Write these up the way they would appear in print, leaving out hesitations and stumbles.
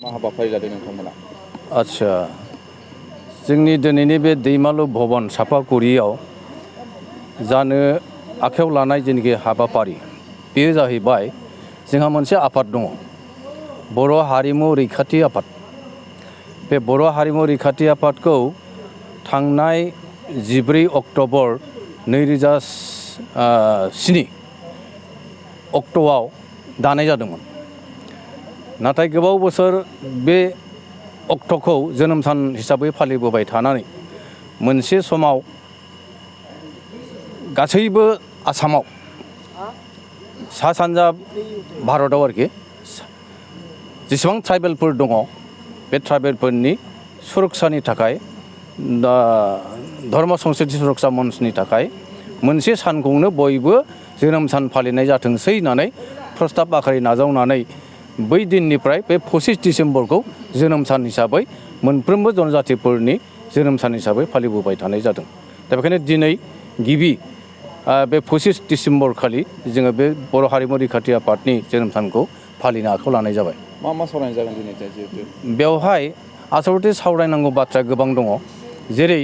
मा हाबाफारि लादों नोंथांमोना? आच्छा जोंनि दिनैनि बे दैमालु भवन सापागुरियाव जानो आखायाव लानाय जेनाखि हाबाफारि बेयो जाहैबाय जोंहा मोनसे आफाद दङ बर' हारिमु रैखाथि आफाद। बे बर' हारिमु रैखाथि आफादखौ थांनाय 14 अक्ट'बर 2007 अक्ट'आव दानाय जादोंमोन। नाथाय गोबाव बोसोर बे अक्ट'खौ जोनोम सान हिसाबै फालिबोबाय थानानै मोनसे समाव गासैबो आसामाव सा सानजा भारताव आरोखि जेसेबां ट्राइबेलफोर दङ बे ट्राइबेलफोरनि सुरक्षानि थाखाय धर्म संस्कृति सुरक्षा मन्चनि थाखाय मोनसे सानखौनो बयबो जोनोम सान फालिनाय जाथोंसै होननानै प्रस्ताब आखारि नाजावनानै बै दिननिफ्राय बे 25 डिसेम्बरखौ जोनोम सान हिसाबै मोनफ्रोमबो जनजातिफोरनि जोनोम सान हिसाबै फालिबोबाय थानाय जादों। दा बेखायनो दिनै गिबि बे 25 डिसेम्बर खालि जोङो बे बर' हारिमु रैखाथि आफादनि जोनोम सानखौ फालिनो आखायाव लानाय जाबाय। मा सावरायनाय जागोन दिनै जिहेतु? बेवहाय आसलथे सावरायनांगौ बाथ्रा गोबां दङ। जेरै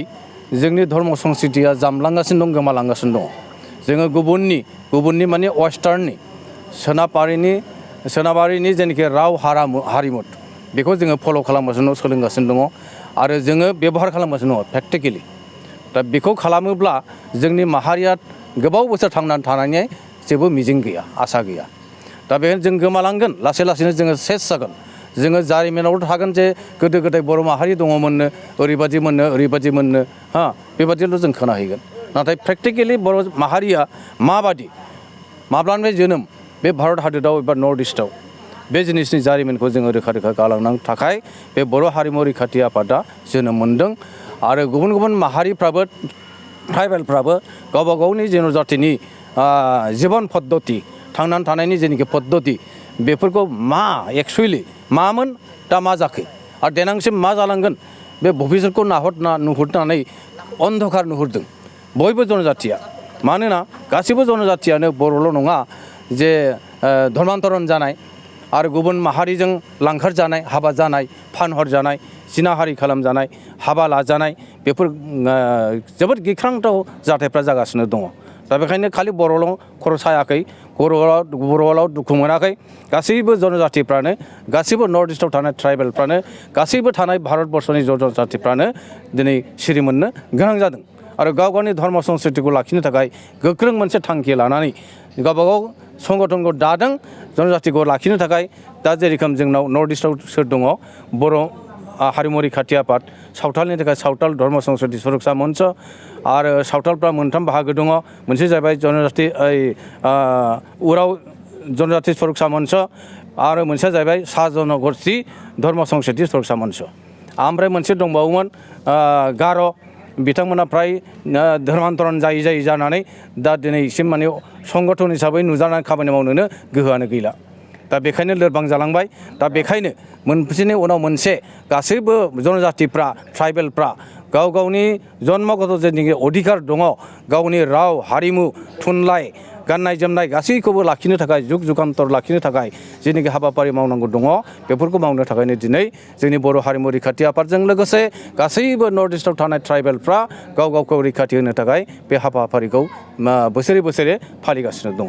जोंनि धर्म संस्कृतिया जामलांगासिनो दं, गोमालांगासिनो दङ। जोङो गुबुननि माने वेस्टार्ननि सोनाबारिनि जेनाखि राव हारिमु बेखौ जोङो फल' खालामगासिनो दं, सोलोंगासिनो दङ आरो जोङो बेबहार खालामगासिनो दङ प्रेक्टिकेलि। दा बेखौ खालामोब्ला जोंनि माहारिया गोबाव बोसोर थांनानै थानायनि जेबो मिजिं गैया, आसा गैया। दा बेखायनो जों गोमालांगोन, लासै लासैनो जोङो सेस जागोन। जोङो जारिमिनावल' थागोन जे गोदो गोदाय बर' माहारि दङमोननो, ओरैबायदिमोननो बेबादिल' जों खोनाहैगोन। नाथाय प्रेक्टिकेलि बर' माहारिया माब्लानिफ्राय जोनोम बे भारत हादोराव एबा नर्थ इस्टआव बे जिनिसनि जारिमिनखौ जोङो रोखा गालांनो थाखाय बे बर' हारिमु रैखाथि आफादा जोनोम मोनदों। आरो गुबुन माहारिफ्राबो ट्राइबेलफ्राबो गावबा गावनि जनजातिनि जिबन पद्धति, थांनानै थानायनि जेनाखि पद्धति बेफोरखौ एक्सुवेलि मामोन दा मा जाखो आरो देनांसिम मा जालांगोन बे भबिष्यतखौ नुहुरनानै अन्धकार नुहुरदों बयबो जनजातिया। मानोना गासैबो जनजातियानो बर'ल' नङा जे धर्मान्तरन जानाय आरो गुबुन माहारिजों लांखार जानाय, हाबा जानाय, फानहर जानाय, जिनाहारि खालामजानाय, हाबा लाजानाय बेफोर जोबोद गिख्रांथाव जाथायफ्रा जागासिनो दङ। दा बेखायनो खालि बर'ल' खर' सायाखै, बर'आव दुखु मोनाखै। गासैबो जनजातिफ्रानो, गासैबो नर्थ इस्टआव थानाय ट्राइबेलफ्रानो, गासैबो थानाय भारतबर्षनि जनजातिफ्रानो दिनै सिरि मोननो गोनां जादों। आरो गाव गावनि धर्म संस्कृतिखौ लाखिनो थाखाय गोख्रों मोनसे थांखि लानानै गावबागाव संगठनखौ दादों जनजातिखौ लाखिनो थाखाय। दा जेरोखोम जोंनाव नर्थ इस्टआव सोर दङ? बर' हारिमु रैखाथि आफाद, सावथालनि थाखाय सावथाल धर्म संस्कृति सुरक्षा मन्च। आरो सावथालफ्रा मोनथाम बाहागो दङ। मोनसे जाहैबाय जनजाति उराव जनजाति सुरक्षा मन्च आरो मोनसेया जाहैबाय सा जनगोष्ठी धर्म संस्कृति सुरक्षा मन्च। ओमफ्राय मोनसे दंबावोमोन गार', बिथांमोना फ्राय धर्मान्तरन जानानै दा दिनैसिम माने संगठन हिसाबै नुजानानै खामानि मावनोनो गोहोआनो गैला। दा बेखायनो लोरबां जालांबाय। दा बेखायनो मोनसेनि उनाव मोनसे गासैबो जनजातिफ्रा, ट्राइबेलफ्रा गाव गावनि जन्मगत जेनाखि अधिकार दङ, गावनि राव हारिमु थुनलाइ गाननाय जोमनाय गासैखौबो लाखिनो थाखाय, जुग जुगान्तर लाखिनो थाखाय जेनाखि हाबाफारि मावनांगौ दङ बेफोरखौ मावनो थाखायनो दिनै जोंनि बर' हारिमु रैखाथि आफादजों लोगोसे गासैबो नर्थ इस्टआव थानाय ट्राइबेलफ्रा गाव गावखौ रैखाथि होनो थाखाय बे हाबाफारिखौ बोसोरे फालिगासिनो दङ।